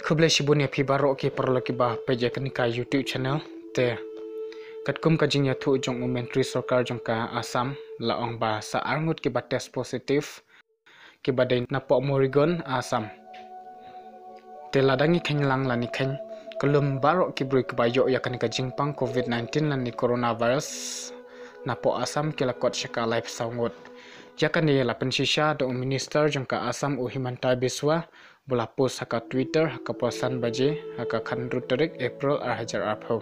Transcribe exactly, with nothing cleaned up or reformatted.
Khublei shibun ïa phi baroh ki paralok kiba peit ïa kane ka YouTube channel. Te katkum ka jingïathuh jong u Myntri Sorkar jong ka Assam, la ong ba sa arngut kiba test positive kiba dei napoh Morigaon, Assam. Te lada ngi kheiñ lang lane kheiñ, ka lum baroh ki briew kiba ïoh ïa kane ka jingpang covid nineteen lane coronavirus napoh Assam ki la kot sha ka laiphew saw ngut. Ïa kane la pynshisha da u Minister jong ka Assam, u Himanta Biswa, ba la post ha ka Twitter ha ka por san baje ha ka khatynriew tarik April ar hajar arphew.